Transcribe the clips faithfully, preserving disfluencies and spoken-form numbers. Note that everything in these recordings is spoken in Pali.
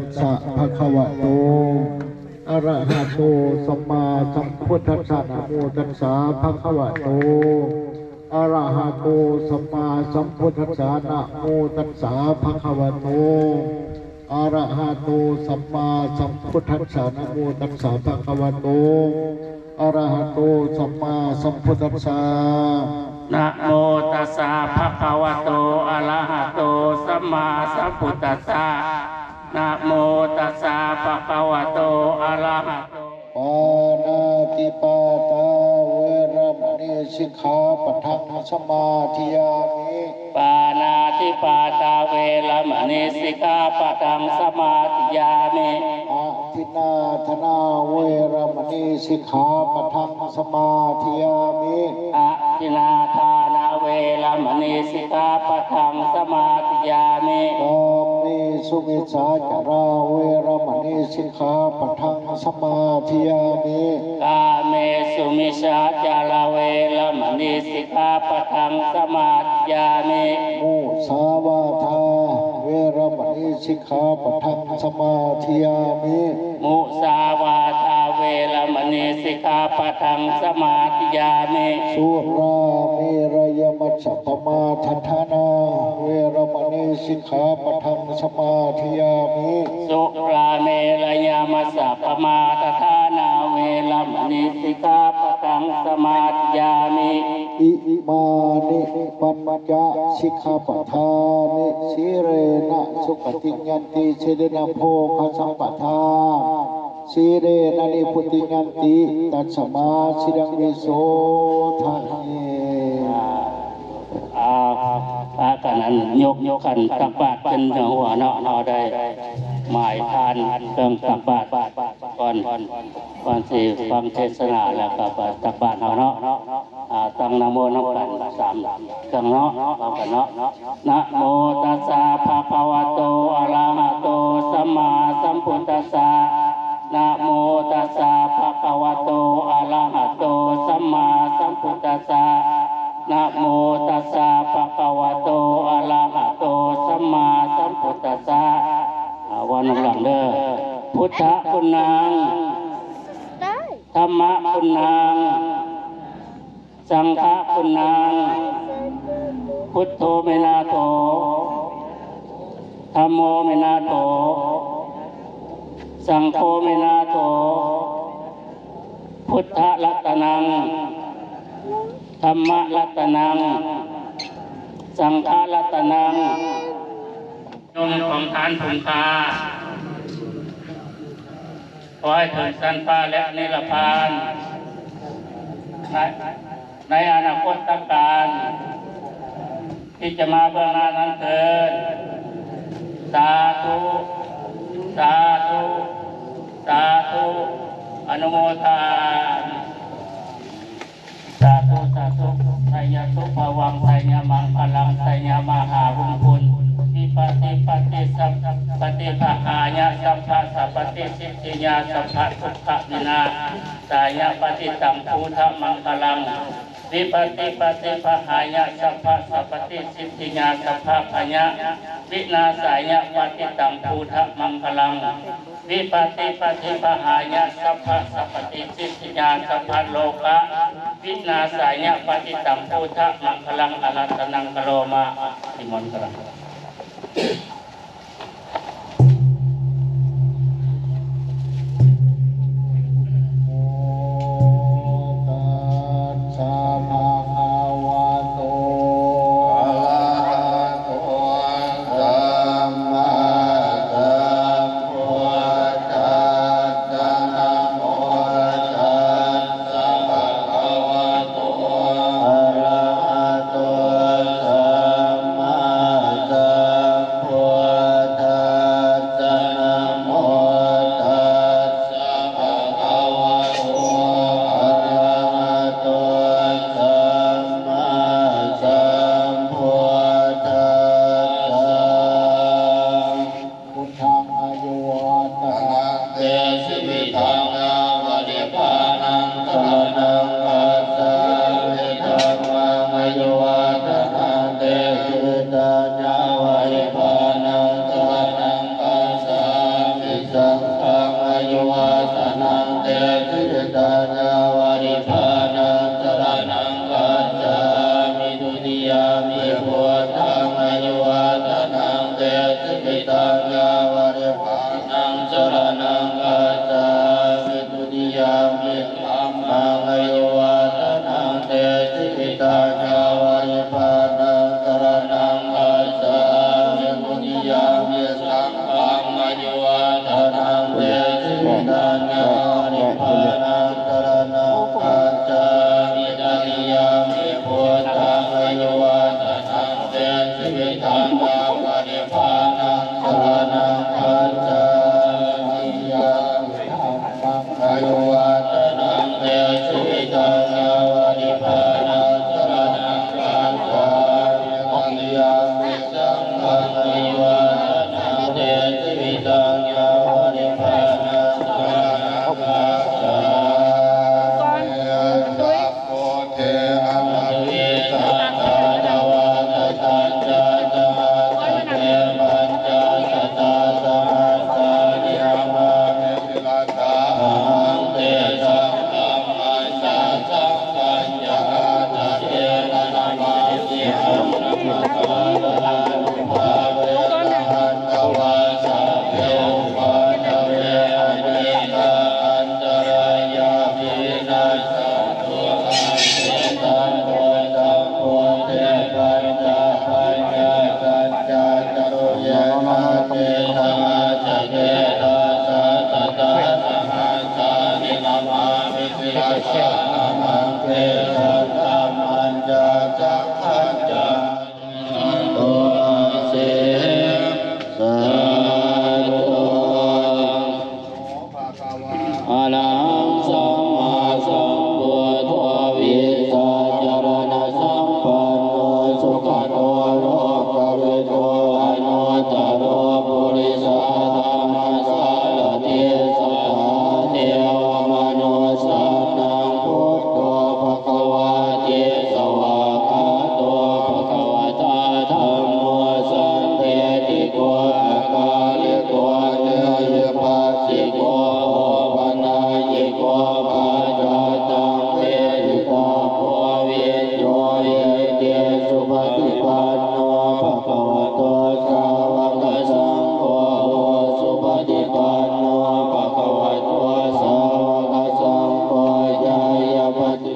tassa bhagavato arahato sammāsambuddhassa. Namo tassa bhagavato arahato sammāsambuddhassa. Namo tassa bhagavato arahato sammāsambuddhassa. Namo tassa bhagavato arahato sammāsambuddhassa. Namo tassa bhagavato arahato sammāsambuddhassa. Namo tassa bhagavato arahato. Pāṇātipātā veramaṇī sikkhāpadaṃ samādiyāmi. Pāṇātipātā veramaṇī sikkhāpadaṃ samādiyāmi. Adinnādānā veramaṇī sikkhāpadaṃ samādiyāmi. Adinnādānā veramaṇī sikkhāpadaṃ samādiyāmi. Kāmesu micchācārā veramaṇī sikkhāpadaṃ samādiyāmi. Kāmesu micchācārā veramaṇī sikkhāpadaṃ samādiyāmi. Musāvādā veramaṇī sikkhāpadaṃ samādiyāmi. Musāvādā veramaṇī sikkhāpadaṃ samādiyāmi. Surāmerayamajjapamādaṭṭhānā veramaṇī sikkhāpadaṃ samādiyāmi. Surāmerayamajjapamādaṭṭhānā veramaṇī sikkhāpadaṃ samādiyāmi. Imāni pañca sikkhāpadāni. Sīlena sugatiṃ yanti, sīlena bhogasampadā, sīlena nibbutiṃ yanti, tasmā sīlaṃ visodhaye. ອ່າ ພາກັນ ອັນ ຍົກ ຍົກ ຂັນຕັກບາດຂຶ້ນເໜືອຫົວເນາະ ເຮົາໄດ້ໝາຍທານເຄື່ອງຕັກບາດກ່ອນ ກ່ອນຊິຟັງເທດສະໜາ ແລ້ວກໍຕັກບາດເຮົາເນາະ. ອ່າ ຕັ້ງນະໂມນຳກັນສາມເຄື່ອງເນາະ ພ້ອມກັນເນາະ. Namo tassa bhagavato arahato sammāsambuddhassa. Namo tassa bhagavato arahato sammāsambuddhassa. Namo tassa bhagavato arahato sammāsambuddhassa. ອ່າ ເວົ້ານຳຫຼັງເດີ. Buddhaguṇaṃ dhammaguṇaṃ saṅghaguṇaṃ. Buddho me nātho, dhammo me nātho, saṅgho me nātho. Buddharatanaṃ, dhammaratanaṃ, saṅgharatanaṃ. ຍົມຂອງທ່ານຜົມຂ້າ ຂໍໃຫ້ເຖິງຊັ້ນຟ້າແລະນິລະພານ ໃນ ໃນອະນາຄົດຕະການທີ່ຈະມາເບື້ອງໜ້ານັ້ນເທີ້ນ. ສາທຸ ສາທຸ ສາທຸ ອະນຸໂມທາ Sādhu, sādhu. Jayatu bhavaṃ jayamaṅgalaṃ jayamahāmaṅgalaṃ. Vipattipaṭibāhāya sabbasampattisiddhiyā sabbadukkhavināsāya parittaṃ brūtha maṅgalaṃ. Vipattipaṭibāhāya sabbasampattisiddhiyā sabbabhayavināsāya parittaṃ brūtha maṅgalaṃ. Vipattipaṭibāhāya sabbasampattisiddhiyā sabbarogavināsāya parittaṃ brūtha maṅgalaṃ. Ārādhanaṃ karoma. ນິມົນຄະລັງ. Tassa bhagavato arahato sammāsambuddhassa. Namo tassa bhagavato arahato sammāsambuddhassa. Jīvitaṃ yāva nibbānaṃ gacchāmi. Dutiyampi saṅghaṃ āyuvaḍḍhanaṃ te jīvitaṃ yāva nibbānaṃ saraṇaṃ gacchāmi. Tatiyampi buddhaṃ āyuvaḍḍhanaṃ te jīvitaṃ yāva nibbānaṃ saraṇaṃ gacchāmi. Tatiyampi dhammaṃ āyuvaḍḍhanaṃ te jīvitaṃ yāva nibbānaṃ saraṇaṃ gacchāmi. Tatiyampi saṅghaṃ āyuvaḍḍhanaṃ te jīvitaṃ yāva nibbānaṃ saraṇaṃ gacchāmi. Sambuddhe aṭṭhavīsañca dvādasañca sahassake pañcasatasahassāni namāmi sirasā ahaṃ. Tesaṃ dhammañca saṅghañca ādarena namāmihaṃ. Namakārānubhāvena hantvā sabbe upaddave, anekā antarāyāpi vinassantu asesato. Sambuddhe pañcapaññāsañca catūhine sahassake dasasatasahassāni namāmi sirasā ahaṃ. Tesaṃ dhammañca saṅghañca ādarena hantvā sabbe upaddave, anekā antarāyāpi vinassantu asesato. Sādhu. Arahaṃ sammāsambuddho vijjācaraṇasampanno sugato lokavidū anuttaro purisadammasārathi satthā devamanussānaṃ buddho bhagavāti. Svākkhāto bhagavatā dhammo sandiṭṭhiko akāliko ehipassiko opanayiko paccattaṃ veditabbo viññūhīti. Supaṭipanno bhagavato sāvakasaṅgho, ujupaṭipanno bhagavato sāvakasaṅgho, ñāyapaṭi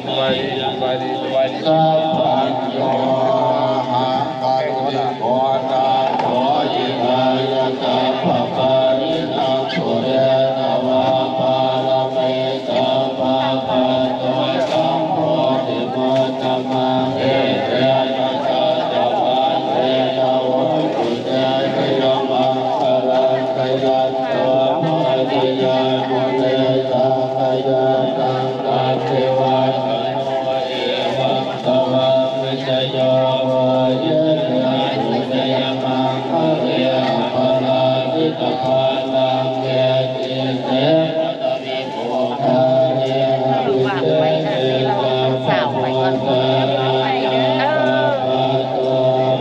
สบายดี สบายดี สบายดี Sabbañño arahaṃ karuniko nātho hitāya sabbapāṇinaṃ pūretvā pāramī sabbā patto sambodhimuttamaṃ. Etena saccavajjena hotu te jayamaṅgalaṃ. Jayanto bodhiyā mūle sakyānaṃ nandivaḍḍhano, evaṃ tvaṃ vijayo hohi jayassu jayamaṅgale. Aparājitapallaṅke sīse paṭhavipokkhare abhiseke sabbabuddhānaṃ aggappatto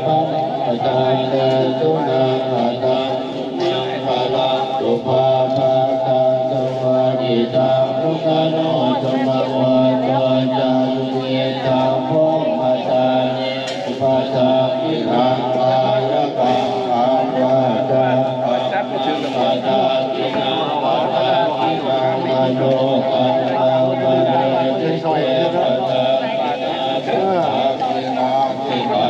pamodati. Sunakkhattaṃ sumaṅgalaṃ supabhātaṃ suhuṭṭhitaṃ sukhaṇo sumuhutto ca suyiṭṭhaṃ brahmacārisu. Padakkhiṇaṃ kāyakammaṃ vācākammaṃ padakkhiṇaṃ padakkhiṇaṃ manokammaṃ paṇidhī te padakkhiṇā.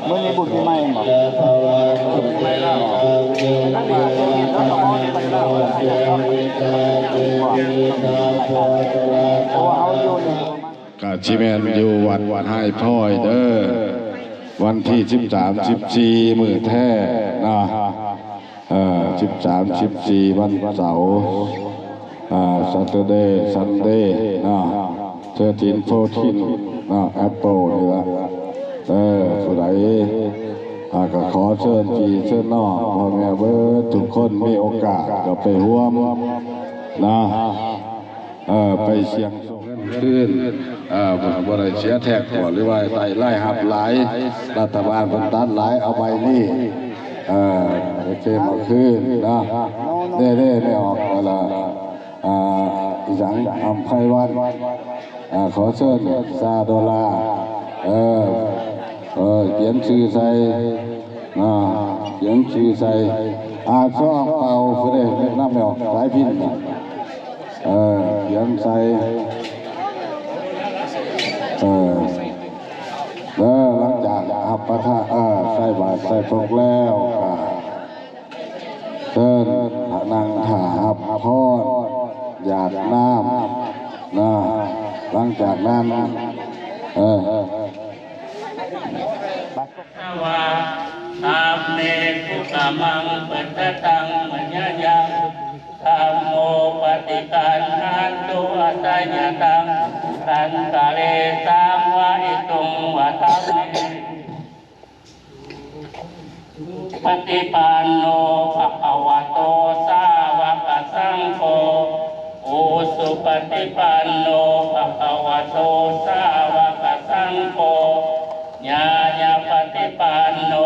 มื้อนี้บุญปีใหม่บ่ กะสิแม่นอยู่วัดไฮพลอยเด้อ วันที่สิบสาม สิบสี่ มื้อแท้เนาะ เอ่อ สิบสาม สิบสี่ วันเสาร์ อ่า Saturday Sunday เนาะ thirteen fourteen เนาะ April นี่ละ เออ ผู้ใด อ่า ก็ขอเชิญพี่เชิญน้อง พ่อแม่เบิดทุกคนมีโอกาสก็ไปร่วมนะ เออ ไปเสี่ยงโชคเงินคืน เออ บ่ บ่ได้เสียแท็กบ่ หรือว่าได้รายรับหลาย รัฐบาลเพิ่นตัดหลาย เอาใบนี้ เออ ไปเก็บเอาคืนนะ เด้ๆ ไม่ออกแล้วล่ะ อ่า อีหยัง อำไพวัน อ่า ขอเชิญซาโดลา เออ เออ เขียนชื่อใส่ อ่า เขียนชื่อใส่ อ่า ซองเป่า ผู้ใดเฮ็ดนำแล้ว สายพิณน่ะ เออ เขียนใส่ เออ แล้วหลังจากรับประทาน เออ ใส่บาตรใส่พกแล้ว อ่า เชิญนั่งถ่ารับพร หยาดน้ำนะ หลังจากนั้น เออ Vā dhamme kukammaṃ paccattaṃ mayā yaṃ, dhammo paṭiggaṇhatu accayantaṃ, taṃ kāle saṃvarituṃ va dhamme. Supaṭipanno bhagavato sāvakasaṅgho, ujupaṭipanno bhagavato sāvakasaṅgho, ñāyapaṭipanno